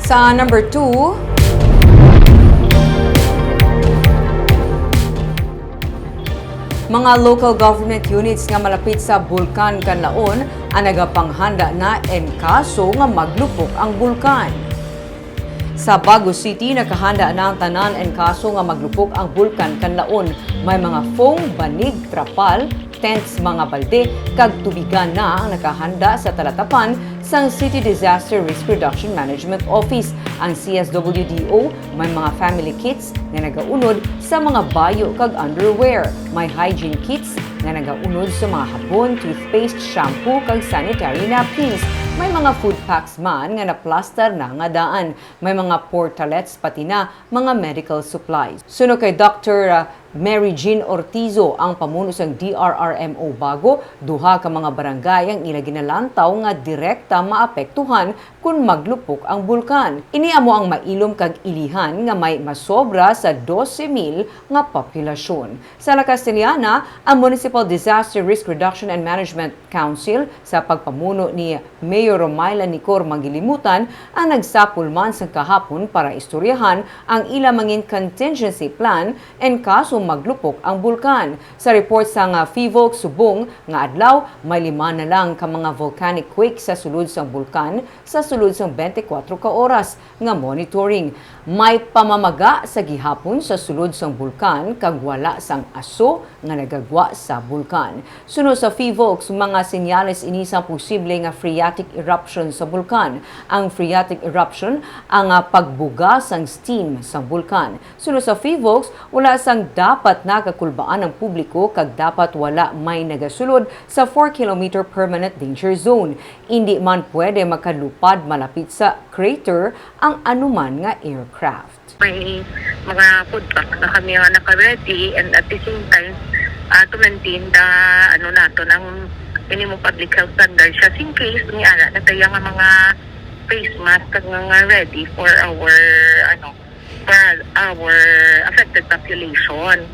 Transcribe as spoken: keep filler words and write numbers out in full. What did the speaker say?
Sa number two, mga local government units nga malapit sa Bulkan Kanlaon ang nagapanghanda na en kaso nga maglupok ang bulkan. Sa Bago City, nakahanda na ang tanan en kaso nga maglupok ang Bulkan Kanlaon. May mga foam, banig, trapal, tents, mga balde, kag tubigan na ang nakahanda sa talatapan sang City Disaster Risk Reduction Management Office, ang C S W D O. May mga family kits nga nagaunod sa mga bayo kag underwear. May hygiene kits nga nagaunod sa mga habon, toothpaste, shampoo, kag sanitary napkins. May mga food packs man nga naplastar na nga daan. May mga portalets, pati na mga medical supplies. Suno kay Doctor, ah, Mary Jean Ortizo, ang pamuno sang D R R M O Bago, duha ka mga barangay ang ila ginalantaw nga direkta maapektuhan kon maglupok ang bulkan. Ini amo ang mailom kag ilihan nga may masobra sa dose mil nga populasyon. Sa La Castellana, ang Municipal Disaster Risk Reduction and Management Council, sa pagpamuno ni Mayor Romayla Nicor Manggilimutan, ang nagsapol man sang kahapon para istoryahan ang ila mangin contingency plan en kaso maglupok ang bulkan. Sa report sang, ah, PHIVOLCS subong nga adlaw, may lima na lang ka mga volcanic quake sa sulod sang bulkan sa sulod sang twenty-four ka oras nga monitoring. May pamamaga sa gihapon sa sulod sang bulkan kag wala sang aso nga nagagwa sa bulkan. Suno sa PHIVOLCS, mga senyales ini sang posible nga phreatic eruption sa bulkan. Ang phreatic eruption ang, ah, pagbuga sang steam sang bulkan. Suno sa PHIVOLCS, wala sang dapat nagakulbaan ang publiko kag dapat wala may nagasulod sa four kilometer permanent danger zone. Indi man pwede makalupad malapit sa crater ang anuman nga aircraft. May mga food pack na kami nga naka-ready, and at the same time, ah, to maintain the, ano naton, ang minimum public health standards, just in case may ara na tayo nga mga face mask kag nga ready for our, ano, for our affected population.